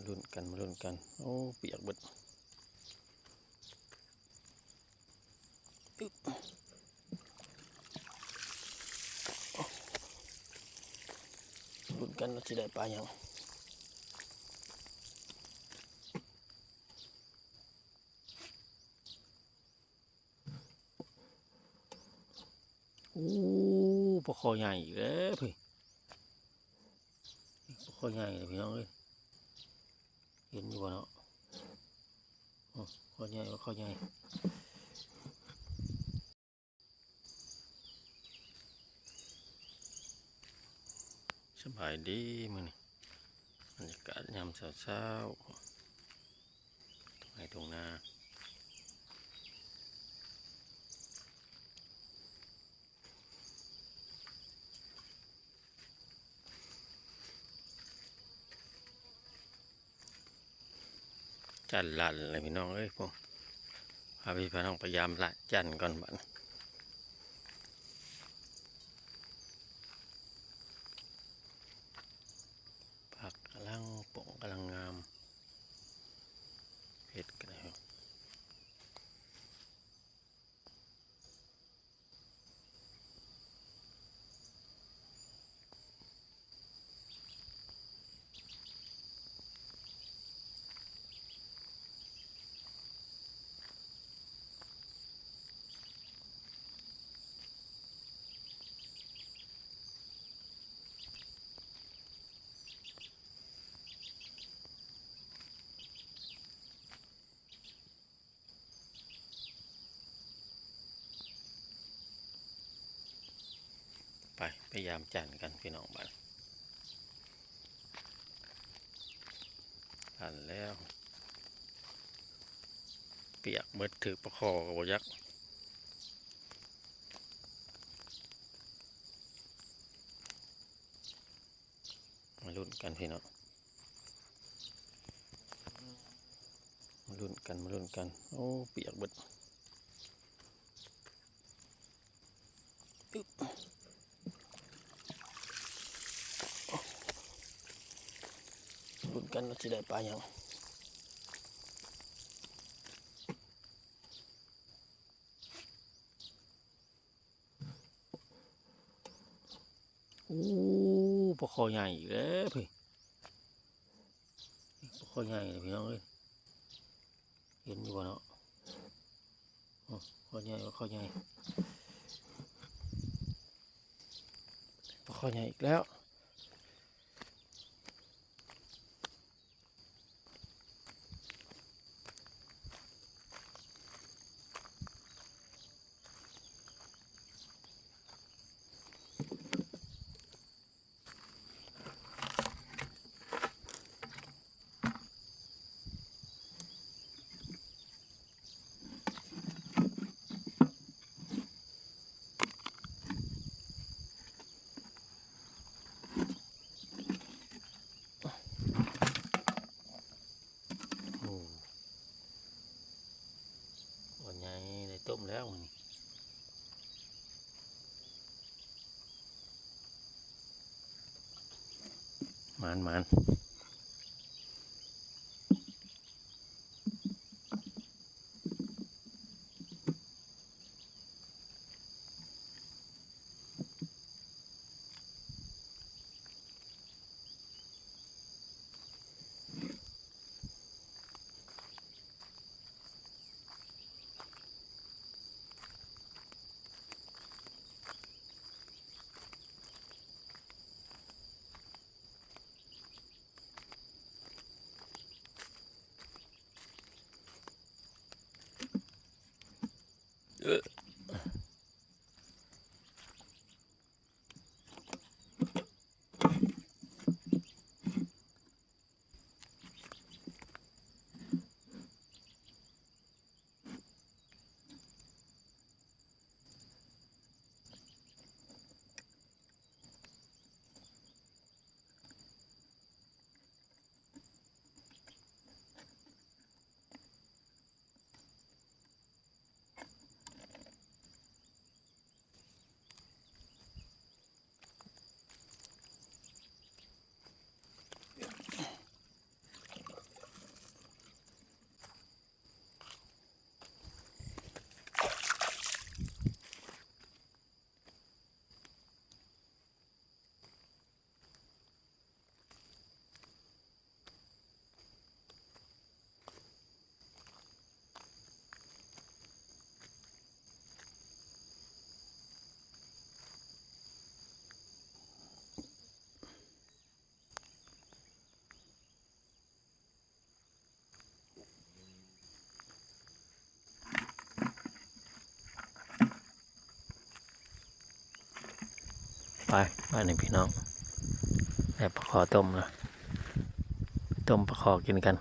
ລຸ້ນກັນ ມາລຸ້ນກັນ. ໂອ້ ປຽກເບິດ. ອຶບ ລຸ້ນກັນວ່າຊິໄດ້ປາຫຍັງ. ໂອ້ ປາຄໍ່ໃຫຍ່ອີກແລ້ວເພິ່ນ. ປາຄໍ່ໃຫຍ່ເລີຍພີ່ນ້ອງເອີຍ. ເຫັນຢູ່ບໍ່ເນາະ? ໂອ້ ຄໍ່ໃຫຍ່ ປາຄໍ່ໃຫຍ່. ສະບາຍດີ ມື້ນີ້ບັນຍາກາດຍາມເຊົ້າໆ ທົ່ງໄຮ່ທົ່ງນາ. ຈັນຫຼັ່ນເລີຍພີ່ນ້ອງເອີຍ. ພວກ ພາພີ່ພານ້ອງໄປຢາມລະຈັນກ່ອນບາດນີ້. ຜັກກຳລັງປົ່ງ ກຳລັງງາມ ເຜັດກໍໄດ້. ໄປ ໄປຢາມຈັນກັນພີ່ນ້ອງບາດ. ອັນແລ້ວ ປຽກເບິດ ຖືກປາຄໍ່ກໍບໍ່ຢາກ. ມາລຸ້ນກັນພີ່ນ້ອງ ມາລຸ້ນກັນ ມາລຸ້ນກັນ. ໂອ້ ປຽກເບິດ. ອຶບ ລຸ້ນກັນວ່າຊິໄດ້ປາຫຍັງ. ໂອ້ ປາຄໍ່ໃຫຍ່ອີກແລ້ວເພິ່ນ. ປາຄໍ່ໃຫຍ່ເລີຍພີ່ນ້ອງເອີຍ. ເຫັນຢູ່ບໍ່ເນາະ? ໂອ້ ຄໍ່ໃຫຍ່ ປາຄໍ່ໃຫຍ່ ປາຄໍ່ໃຫຍ່ອີກແລ້ວ. ໂອ້ ໂອ້ ໃຫຍ່ ໄດ້ຕົ້ມແລ້ວມື້ນີ້. ໝານໆ. ໂ ໄປ ບາດນີ້ພີ່ນ້ອງ ໄດ້ປາຄໍຕົ້ມລະ ຕົ້ມປາຄໍກິນກັນ.